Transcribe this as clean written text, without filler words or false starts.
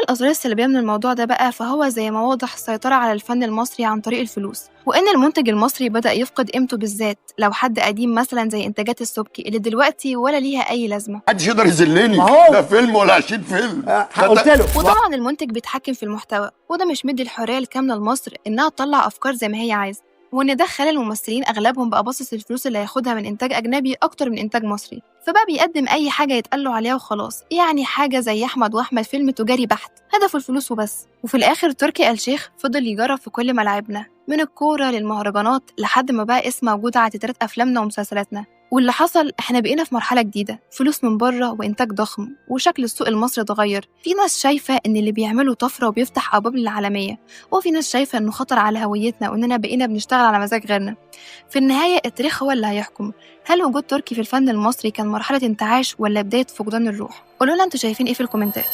الآثار السلبية من الموضوع ده بقى، فهو زي ما واضح السيطرة على الفن المصري عن طريق الفلوس، وإن المنتج المصري بدأ يفقد قيمته، بالذات لو حد قديم مثلا زي إنتاجات السبكي اللي دلوقتي ولا ليها أي لازمة. محدش يقدر يذلني، لا فيلم ولا 20 فيلم. قلت له. وطبعا المنتج بيتحكم في المحتوى، وده مش مدي الحرية الكاملة لمصر إنها تطلع أفكار زي ما هي عايزة، وإن ده خلى الممثلين أغلبهم بقى باصص الفلوس اللي هياخدها من إنتاج أجنبي أكتر من إنتاج مصري، فبقى بيقدم أي حاجة يتقال له عليها وخلاص. يعني حاجة زي أحمد وأحمد، فيلم تجاري بحت هدفه الفلوس وبس. وفي الآخر تركي آل الشيخ فضل يجرب في كل ملاعبنا، من الكورة للمهرجانات، لحد ما بقى اسم موجود على تترات أفلامنا ومسلسلاتنا. واللي حصل احنا بقينا في مرحلة جديدة، فلوس من بره وإنتاج ضخم، وشكل السوق المصري اتغير. في ناس شايفة إن اللي بيعمله طفرة وبيفتح أبواب للعالمية، وفي ناس شايفة إنه خطر على هويتنا وإننا بقينا بنشتغل على مزاج غيرنا. في النهاية التاريخ هو اللي هيحكم، هل وجود تركي في الفن المصري كان مرحلة انتعاش ولا بداية فقدان الروح؟ قولوا لنا انتوا شايفين إيه في الكومنتات.